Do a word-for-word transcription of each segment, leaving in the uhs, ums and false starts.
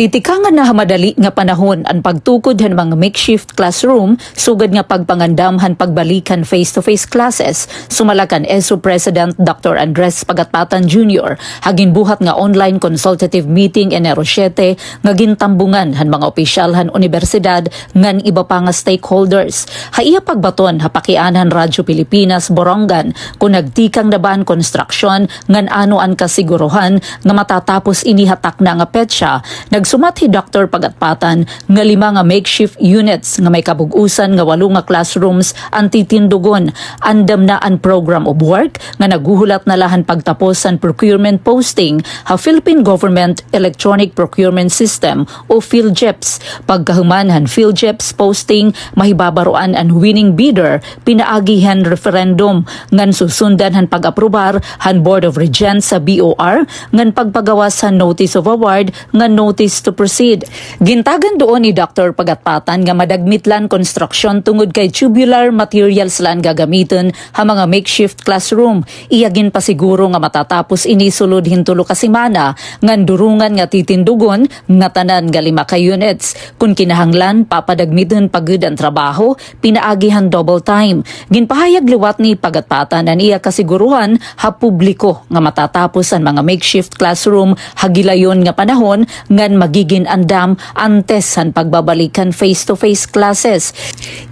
Titikangan na ha madali nga panahon an pagtukod han mga makeshift classroom sugad nga pagpangandam han pagbalik han face-to-face classes, sumala kan ESSU President Doctor Andres Pagatpatan Junior ha ginbuhat nga online consultative meeting Enero siete nga gintambungan han mga opisyal han unibersidad ngan iba pa nga stakeholders. Ha iya pagbaton ha pakiana han Radyo Pilipinas Borongan kon nagtikang na ba an konstruksyon ngan ano an kasiguruhan nga matatapos ini ha takna nga petsa, nagsumat hi Doctor Pagatpatan nga lima nga makeshift units nga may kabug-usan nga walo nga classrooms an titindugon. Andam na an program of work nga naghuhulat na la han pagtapos han procurement posting ha Philippine Government Electronic Procurement System o PhilGEPS. Pagkahuman han PhilGEPS posting, mahibabaroan an winning bidder pinaagi han referendum ngan susundan han pag-aprobar han Board of Regents sa B O R ngan pagpagawas han notice of award ngan notice to proceed. Gintagan duon ni Doctor Pagatpatan nga madagmit la an konstruksyon tungod kay tubular materials la an gagamiton ha mga makeshift classroom. Iya ginpasiguro nga matatapos ini sulod hin tulo ka semana ngan durungan nga titindugon ngatanan nga lima ka units. Kon kinahanglan, papadagmiton pa gud an trabaho pinaagi han double time. Ginpahayag liwat ni Pagatpatan an iya kasiguruhan ha publiko nga matatapos an mga makeshift classroom ha gilayon nga panahon ngan magigin andam antes han pagbabalik han face-to-face classes.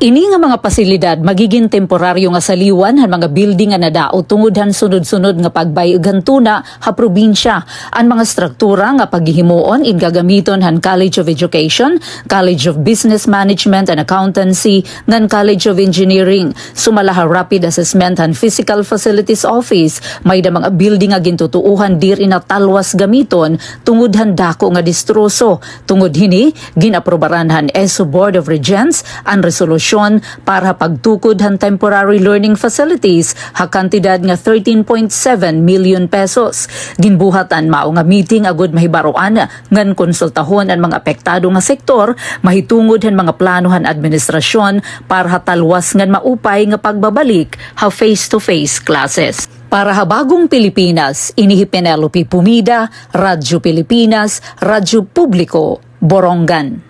Ini nga mga pasilidad magigin temporaryo nga saliwan han mga building nga nadao tungod han sunod-sunod nga pagbay-og han tuna ha probinsya. An mga struktura nga paghihimuon in gagamiton han College of Education, College of Business Management and Accountancy, ngan College of Engineering. Sumala ha rapid assessment han Physical Facilities Office, may-da mga building nga gintutuohan diri na talwas gamiton tungod han dako nga distroso. Tungod hini, gin-aprobaran han ESSU Board of Regents an resolusyon para ha pagtukod han temporary learning facilities ha kantidad nga thirteen point seven million pesos. Ginbuhat an mao nga meeting agod mahibaroan ngan konsultahon an mga apektado nga sektor mahitungod han mga plano han administrasyon para ha talwas ngan maupay nga pagbabalik ha face-to-face classes. Para ha Bagong Pilipinas, ini hi Penelope Pumida, Radyo Pilipinas, Radyo Publiko, Borongan.